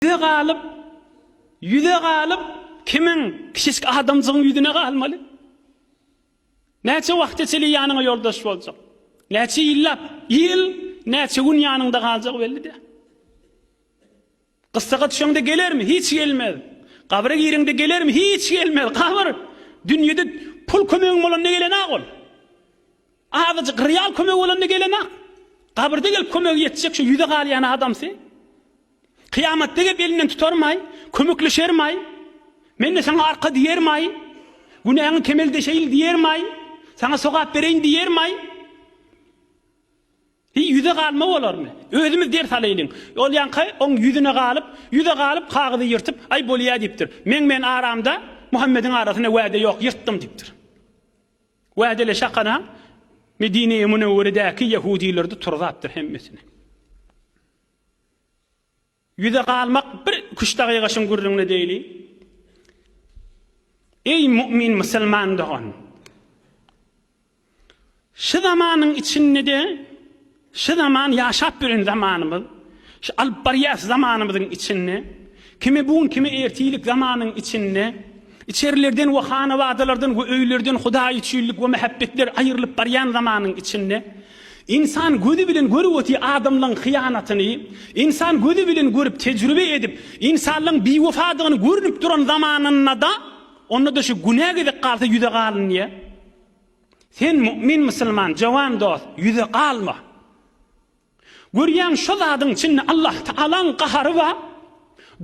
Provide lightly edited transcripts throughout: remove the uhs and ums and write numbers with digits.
Ýüze galyp, ýüze galyp, kimiň, kiçijik adamjygyň ýüzüne galmaly? Näçe wagta çenli ýanyňa ýoldaş boljak? Näçe ýyllap, ýyl, näçe gün ýanyňda galjagy belli däl. Gyssaga düşeňde gelermi? Hiç gelmez. Gabra gireňde gelermi? Hiç gelmez. Gabyr dünýede pul kömegiň bolanda gelen-ak ol. Azajyk real kömegi bolanda gelenak. Gabyrda gelip kömegi ýetjek şu ýüze galýan adamsy. Kyýamatda gelip elinden tutarmaý, kömekleşermaý, men-de saňa arka diýermaý, günäňi kemeldeşeýin diýermaý, saňa sogap bereýin diýermaý. Hiý ýüze galma bolarmy? Özümiz ders alaýlyň. Ol ýaňky oň ýüzüne galyp, ýüze galyp kagyzy ýyrtyp, aý bolýa diýipdir. Meň men aramda Muhammediň arasynda wade ýok, ýyrtdym diýipdir. Wädeli şakana Medine-i Münewweredäki ýehudileri-de turzapdyr hemmesini. Ýüze galmak bir küş dagyga şuň gürrüňini edeýli. Eý mu'min musulman dogan! Şu zamanyň içinde-de Şu zaman ýaşap ýören zamanymyz, şu alyp barýas zamanymyzyň içinde, kimi bu gün, kimi ertirlik zamanyň içinde, içerilerden we hanabadalardan we öýlerden Hudaý üçinlik we mähebbetler aýrylyp barýan zamanyň içinde, ynsan gözi bilen görüp otyr adamlaň hyýanatyny, ynsan gözi bilen görüp tejribe edip, ynsanlaň biwepadygyny görnüp duran zamanynda-da, onda-da şu günä gezek galsa ýüze galynýar. Sen mu'min musulman jowan dost ýüze galma. Görýäň şo zadyň içinde Allah Tagalaň gahary bar,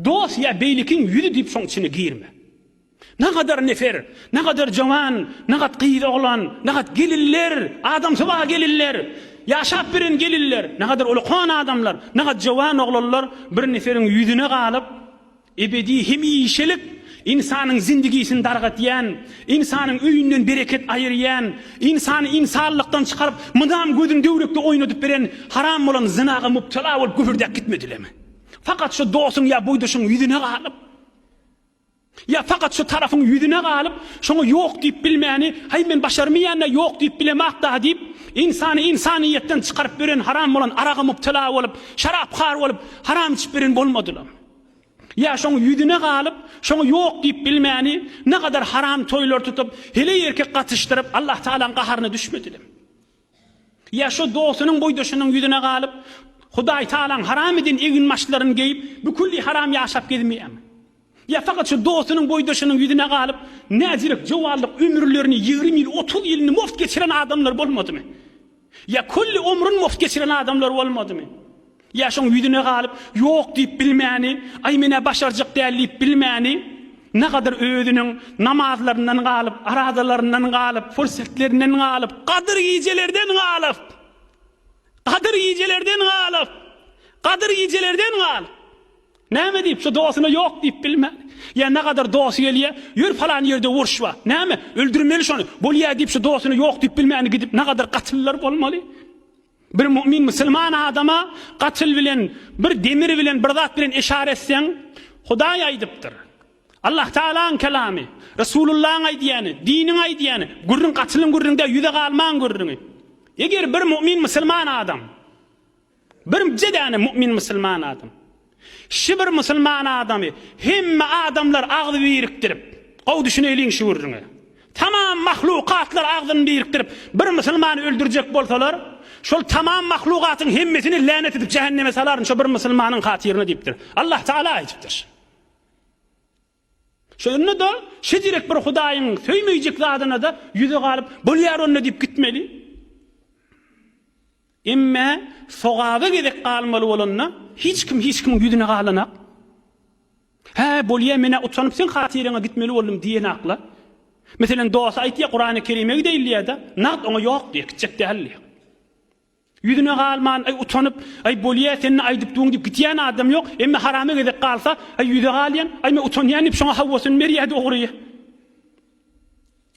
dost ýa beýlekiň ýüzi diýip şoň içine girme. Nagadar nefer, nagadar jowan, nagat gyz oglan, nagat gelinler, adamsy bar gelinler, ýaşap beren gelinler, nagadar ulakan adamlar, nagat jowan oglanlar bir neferiň ýüzüne galyp, Ebedi hemişelik ynsanyň zindigisini dargatýan, ynsanyň öýünden bereket aýyrýan, ynsany ynsanlykdan çykaryp, mydam gözüni döwrekde oýnadyp beren haram bolan zynaga mubtala bolup gübürdäp gitmedilermi? Fakat şu dostuň ýa boýdaşyň ýüzüne galyp, ýa fakat şu tarapyň ýüzüne galyp, şoňa ýok diýip bilmäni, haý men başarmaýan-da ýok diýip bilemak-da diýip, ynsany ynsanyýetden çykaryp beren haram bolan araga mubtala bolup, şaraphar bolup, haram içip beren bolmadylarmy? Ýa şoň ýüzüne galyp, şoňa ýok diýip bilmäni, nagadar haram toýlar tutup, heleý-erkek gatyşdyryp, Allah Tagalaň gaharyna düşmediler. Ýa şo dostunyň, boýdaşynyň ýüzüne galyp, Hudaý Tagalaň haram eden eginbaşlaryny geýip, bükülli haram ýaşap gezmeýärmi? Ýa fakat şo dostunyň, boýdaşynyň ýüzüne galyp, näzirek jowallyk ömürlerini, 20 ýyl, 30 ýylyny muft geçiren adamlar bolmadymy? Ýa külli ömrün muft geçiren adamlar bolmadymy? Ýa şoň ýüzüne galyp, ýok diýip bilmäni, aý men-ä başarjak däl diýip bilmäni, nagadar özüniň namazlaryndan galyp, aradalaryndan galyp, fursetlerinden galyp, gadyr gijelerden galyp, gadyr gijelerden galyp, gadyr gijelerden galyp, näme diýip, şo dostuna ýok diýip bilmän, ýa nagadar dosty gelýär, ýör palan ýerde uruş bar, näme, öldürmeli şony, bolýar diýip, şo dostuna ýok diýip bilmäni gidip, nagadar gatyllar bolmaly. Bir mu'min musulman adama gatyl bilen, bir demir bilen, bir zat bilen eşara etseň, Hudaý aýdypdyr. Allah Tagalaň kelamy, Resulullahyň aýdýany, diniň aýdýany, gürrüň gatylyň gürrüňi däl, ýüze galmaň gürrüňi. Eger bir mu'min musulman adam, Birje däne mu'min musulman adam. Şi bir musulman adamy hemme adamlar agzy birikdirip, gowy düşüneýliň şu gürrüňe. Tamam mahlukatlar agzyny birikdirip bir musulmany öldürjek bolsalar, şol tamam mahlukatyň hemmesini länet edip jähenneme salaryn şo bir musulmanyň hatyryna diýipdir. Allah Taala aýdypdyr. Şonda-da şejirek bir Hudaýyň söýmeýjek zadyna-da ýüze galyp, bolýar onda diýip gitmeli. Emme sogaba gezek galmaly bolanda, hiç kim hiç kimiň ýüzüne galanak. Hä, bolýa, men-ä utanyp seň hatyraňa gitmeli boldum diýenakla. Meselem, dosty aýtýar, Kurany Kerime gideýin diýýär-de, nagt oňa ýok diýýär, gitjek däl diýýär. Ýüzüne galman, aý utanyp, aý bolýa, sen-de aýdyp duň diýip gitýän adam ýok, emme harama gezek galsa, aý ýüze galýan, aý men utanýan diýip şoňa hawasyny berýär dogry.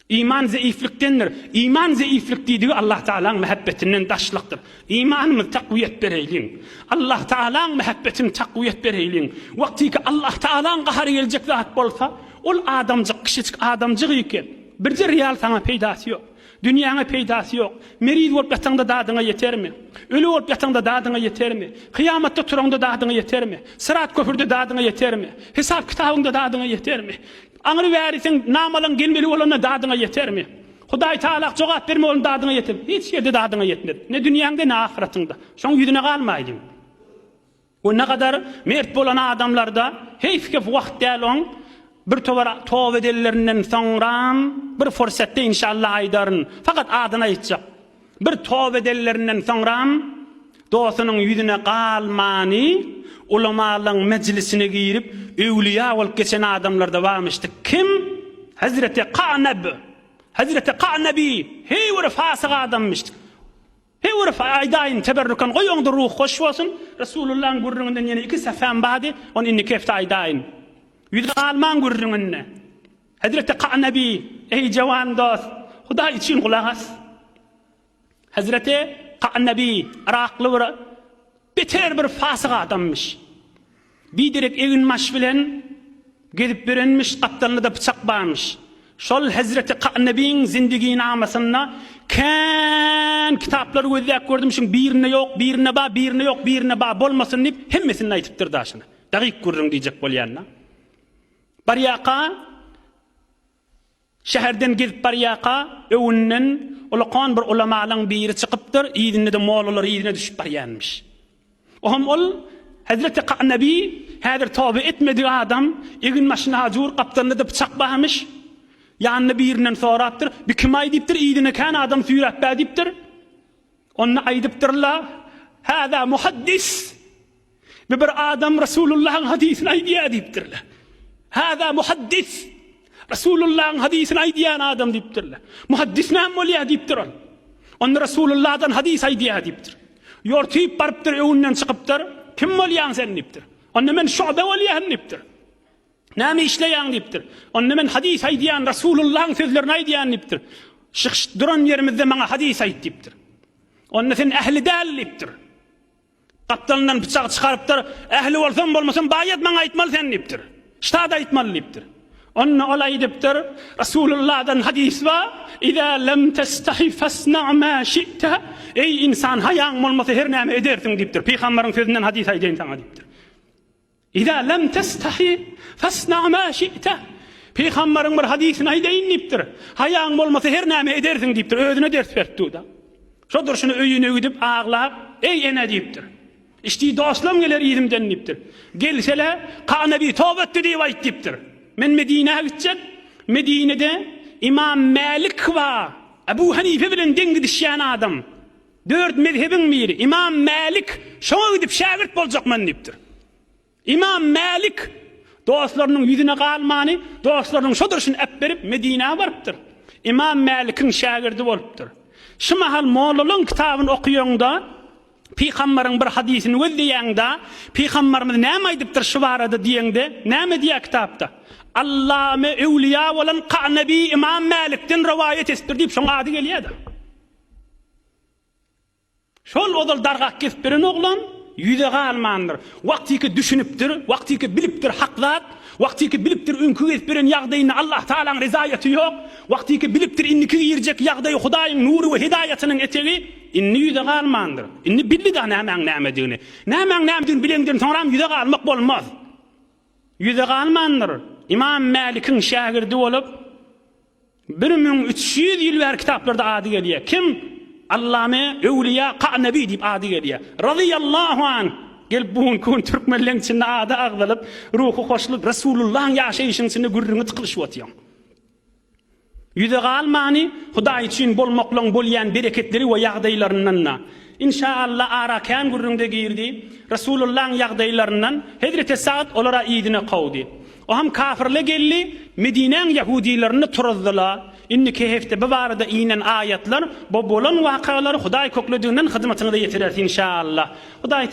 Iman zeiflikdendir. Iman zeiflik diýdigi Allah Tagalaň mähebbetinden daşlykdyr. Imanymyzy takwiýet bereýliň. Allah Tagalaň mähebbetini takwiýet bereýliň. Wagtyky Allah Tagalaň gahary geljek zat bolsa, ol adamjyk, kişijik adamjyk eken. Birje real saňa peýdasy ýok. Dünýäňe peýdasy ýok. Meriz bolup ýataňda dadyňa ýetermi? Öli bolup ýataňda dadyňa ýetermi? Kyýamatda turaňda dadyňa ýetermi? Syrat köprüde dadyňa ýetermi? Hesap-kitabyňda dadyňa ýetermi? Aňry bäri seň namalaň gelmeli bolanda dadyňa ýetermi? Hudaý Tagala jogap berme bolanda dadyňa ýetermi? Hiç ýerde dadyňa ýetmez. Ne dünýäňde, ne ahyratyňda. Şoň ýüzüne galmaýdyň. We ne gadar mert bolan adamlarda heýf kep wagt däl oň bir towar toba edenlerinden soňram bir fursatda inşallah aýdaryn fakat adyny aýtjak bir toba edenlerinden soňram dosunyň ýüzüne galmany ulamalaň mejlisine girip öwlüýä bolup geçen adamlarda barmyşdy kim Hezreti Kanab Hezreti Kanabi heý bir fasyk adammyşdy Heý bir aýdaýyn teberrüken goý oňda ruhy hoş bolsun, Resulullahyň gürrüňinden ýene iki sähäm bardy, ony indiki hepde aýdaýyn. Ýüze galmaň gürrüňinde. Hezreti Ka'nabi, eý jawan dost, Hudaý üçin gulak as. Hezreti Ka'nabi yrakly bir beter bir fasyk adammyş. Biderek eginbaş bilen gezip ýörenmiş, gapdalynda-da pyçak barmyş. Şol hezreti Ka'nebiň zindiginamasynda kän kitaplary gözläp gördüm, şuň birinde ýok, birinde bar, birinde ýok, birinde bar bolmasyn diýip, hemmesinde aýtypdyr daşyna. Dagyk gürrüň diýjek bolýan-da. Barýaka Şäherden gezip barýarka, öňünden ulakan bir ulamalaň biri çykypdyr, yzynda-da mollalar yzyna düşüp barýanmyş. Ohm ol, Hezreti Ka'nabi, häzir toba etmedik adam, egin-başy najur, gapdalynda-da pyçak barmyş. Ýanynda birinden sorapdyr, Bi kim-aý diýipdir, yzyna kän adam süýräp-ä diýipdir. Onda aýdypdyrlar, Hâzâ muhaddis! Bi bir adam Resulullahyň hadysyny aýdýar diýipdirler. Hâzâ muhaddis! Resulullahyň hadysyny aýdýan adam diýipdirler. Muhaddis näme bolýar diýipdir ol. Onda Resulullahdan hadys aýdýar diýipdir. Ýortyp barypdyr, öňünden çykypdyr. Kim bolýaň sen diýipdir. Onda men şu'be bolýan diýipdir. Näme işleýäň diýipdir. Onda men hadys aýdýan, Resulullahyň sözlerini aýdýan diýipdir. Şyh duran ýerimizde maňa hadys aýt diýipdir. Onda sen ähli däl diýipdir. Gapdalyndan pyçagy çykarypdyr, Ähli bolsam bolmasam baýat maňa aýtmaly sen diýipdir. Ştat aýtmaly diýipdir. Onda ol aýdypdyr, Resulullahdan hadys bar, Iza lem testahi fasna ma şi'te, Eý ynsan haýaň bolmasa her näme edersiň diýipdir. Pygambaryň sözünden hadys aýdaýyn saňa diýipdir. Iza lem testahi fasna ma şi'te. Pygambaryň bir hadysyny aýdaýyn diýipdir. Haýaň bolmasa her näme edersiň diýipdir. Özüne ders beripdi-da. Şo durşuna öýüne gidip aglap, Eý ene diýipdir. Işdi dostlam geler yzymdan diýipdir. Gelsele, Kanabi toba etdi diýip aýt diýipdir. Men Medinä gitjek. Medinede Imam Mälik bar. Ebu Hanife bilen deň gidişýän adam. Dört mezhebiň biri, Imam Mälik, şoňa gidip şägirt boljak men diýipdir. Imam Mälik dostlarynyň ýüzüne galmany, dostlarynyň şo durşuny äpberip Medinä barypdyr. Imam Mälikiň şägirdi bolupdyr. Şu mahal mollalaryň kitabyny okaýaňda, pygambaryň bir hadysyny gözleýäňde, pygambarymyz näme aýdypdyr şu barada diýeňde, näme diýýär kitapda? Allame öwlüýä bolan Ka'nabi Imam Mälikden rowaýat etipdir diýip şoň ady gelýär-de. Şol ozal dargak kesip beren oglan ýüze galmandyr. Wagtyky düşünipdir, wagtyky bilipdir hak zat, wagtyky bilipdir öňki gezip beren ýagdaýynda Allah Tagalaň rezaýaty ýok, wagtyky bilipdir indiki girjek ýagdaýy Hudaýyň nury we hidaýatynyň etegi, indi ýüze galmandyr. Indi bildi da nämäň nämedigini. Nämäň nämedigini bileňden soňram ýüze galmak bolmaz. Ýüze galmandyr. Imam Mälikiň şägirdi bolup, 1300 ýyl bäri kitaplarda ady gelýär. Kim? Allame, öwlüýä, Ka'nabi diýip ady gelýär. Razyýallahu anh. Gelip bu günki gün türkmenleň içinde ady agzalyp, ruhy hoşluk Resulullahyň ýaşaýşynyň içinde gürrüňi tykylyşyp otyryn. Ýüze galmany Hudaý üçin bolmaklygyň bolýan bereketleri we ýagdaýlaryndan-da. Inşa Allah ara kän gürrüňde girdi. Resulullahyň ýagdaýlaryndan Hezreti Sa'd olara yzyna kowdy. Oham kafirle geldi, Medinäň ýahudylaryny turuzdyla. Indiki hepde bu barada inen aýatlar, bu bolan wakalary Hudaý köklediginden hyzmatyňyza ýetireris inşa Allah. Hudaý.